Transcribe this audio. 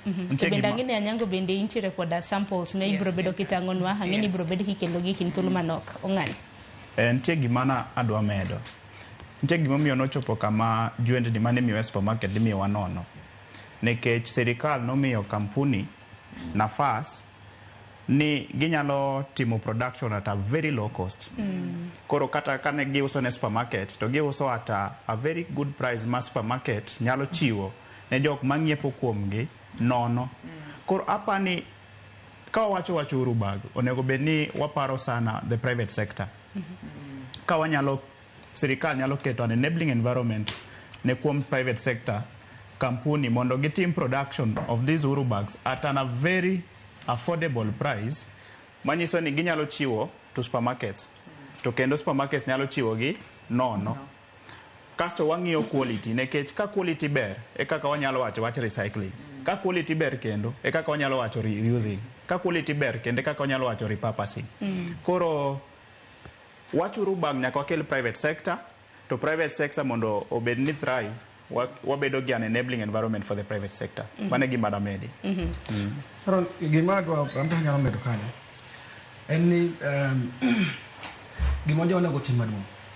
To Nitie bende gima ang'e ni Anyango bende intiere koda samples ma ibiro bedo kitang'onwa, ang'e ni ibiro bedo kikelo gi kind thuolo manok. Ong'ani. Nitie gima na adwa medo. Nitie gimomiyo nochopo kama jwendni mane imiyowa e supermarket imiyowa nono. Nikech sirikal nomiyo kampuni nafas ni ginyalo timo production at a very low cost. Koro kata kane giuso ne supermarket to giuso at a very good price ma supermarket nyalo chiwo ne jok mang'iepo kuomgi nono. Koro apani ka wawacho wach Uhuru Bag, onego bed ni waparo sana the private sector. Ka wanyalo, sirikal nyalo keto an enabling environment ne kuom private sector kampuni mondo gitim production of these Uhuru Bags at a very affordable price, manyiso ni ginyalo chiwo to supermarkets to kendo supermarkets nyalo chiwo gi nono. Kasto wang'iyo quality, nikech ka quality ber e kaka wanyalo wacho wach recycling. Ka quality ber kendo e kaka wanyalo wacho reusing. Ka quality ber kendo e kaka wanyalo wacho repurposing. Koro wach Uhuru Bag nyaka wakel private sector to private sector mondo obed ni thrive, wabedo gi an enabling environment for the private sector. Mano e gima damedi. Sharon, gima adwa anto anyalo medo kanyo en ni gima jo onego tim maduong'